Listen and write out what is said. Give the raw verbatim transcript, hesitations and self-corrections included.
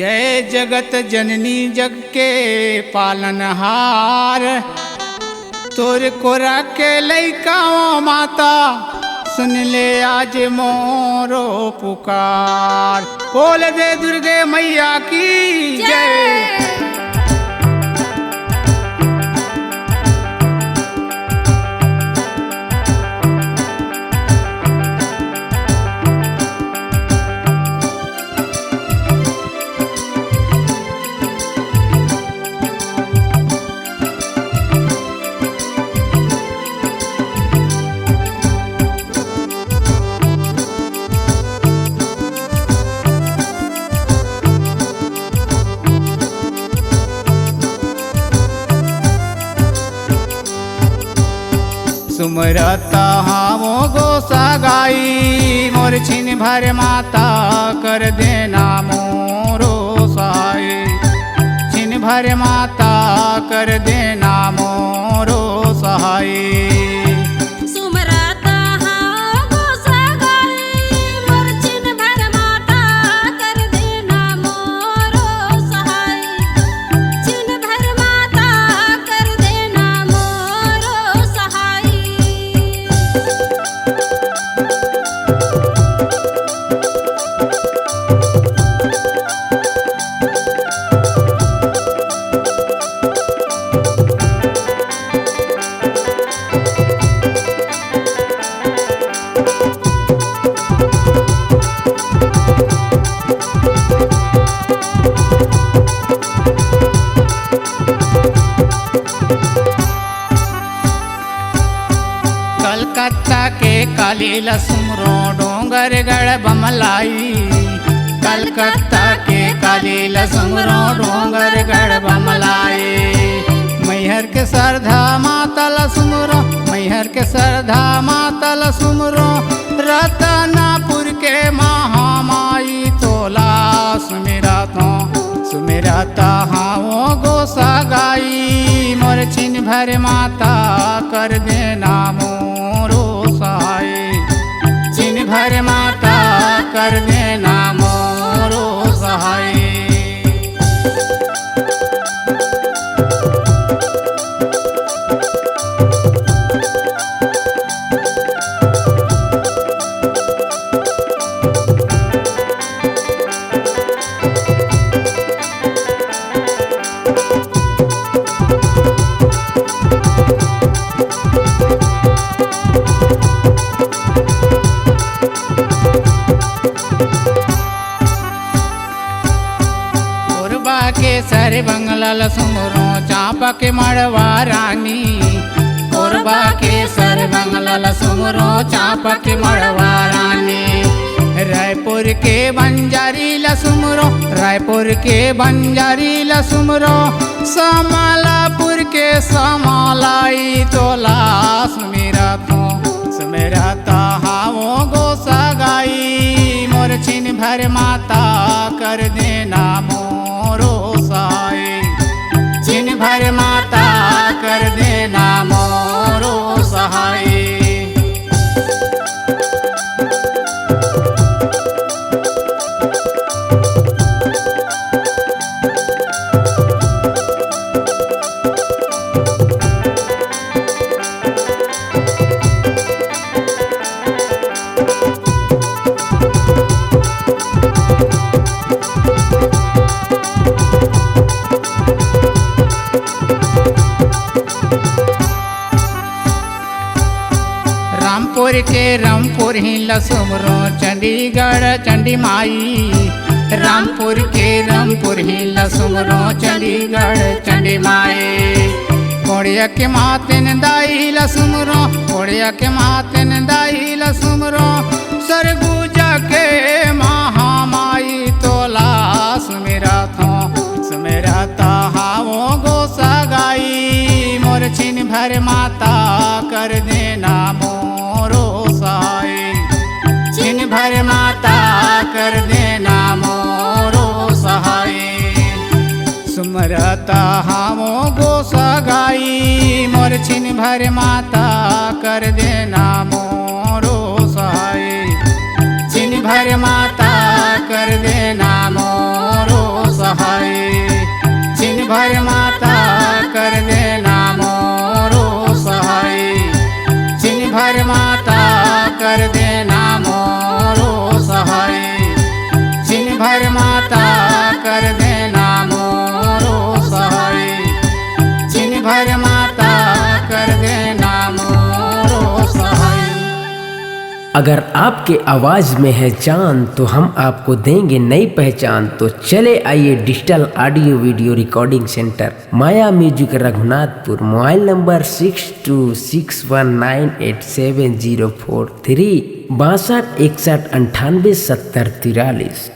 जय जगत जननी जग के पालनहार, तोर कोरा के लइका ओ माता, सुन ले आज मोरो पुकार। बोल दे दुर्गे मैया की जय। जय। सुमरत हावो गोसा गाई, मोर छिन भर माता कर देना मोरो सहाय। छिन भर माता कर देना मोरो सहाय। सुमरत हावो गोसा गाई, मोर छिन भर माता कर देना मोरो सहाय। छिन भर माता कर देना मोरो सहाय। कलकत्ता के काली ल सुमरो डोंगरगढ़ बमलाई। कलकत्ता के काली ल सुमरो डोंगरगढ़ बमलाई। मैहर के सरधा माता ल सुमरो, मैहर के सरधा माता ल सुमरो, रतनपुर के महामाई तोला सुमिरत हों। सुमिरत हावो गोसा गाई, मोर छिन भर माता कर देना मोरो सहाय। छिन भर माता कर देना मोरो सहाय। कोरबा के सर बंगला ल सुमरो चांपा के मड़वा रानी। कोरबा के सर बंगला ल सुमरो चांपा के मड़वा रानी। रायपुर के बंजारी ल सुमरो, रायपुर के बंजारी ल सुमरो, समालापुर के समालाई तोला सुमिरत हों। सुमिरत हावो गोसा गाई, मोर छिन भर माता कर देना मोरो सहाय। छिन भर माता कर देना मोरो सहाय। रामपुर के रामपुर ही ल सुमरो चंडीगढ़ चंडी माई। रामपुर के रामपुर ही ल सुमरो चंडीगढ़ चंडी माई। कोड़िया के मातिन दाई ल सुमरो, कोड़िया के मातिन दाई ल सुमरो, सरगुजा के महामाई तोला सुमिरत हों। सुमिरत हावो गोसा गाई, मोर छिन भर माता कर देना मोरो सहाय। छिन भर माता कर देना मोरो सहाय। सुमरत हावो गोसा गाई, मोर छिन भर माता कर देना मोरो सहाय। छिन भर माता कर देना मोरो माता कर देना मोरो सहाय, छिन भर माता कर देना मोरो सहाय, छिन भर माता कर देना मोरो सहाय, छिन भर माता कर देना मोरो सहाय। अगर आपके आवाज में है जान, तो हम आपको देंगे नई पहचान। तो चले आइए digital audio video recording centre, Maya music, Raghunathpur. Mobile number six two six one nine eight seven zero four three, बासठ इकसठ अंठानवे सत्तर तिरालीस।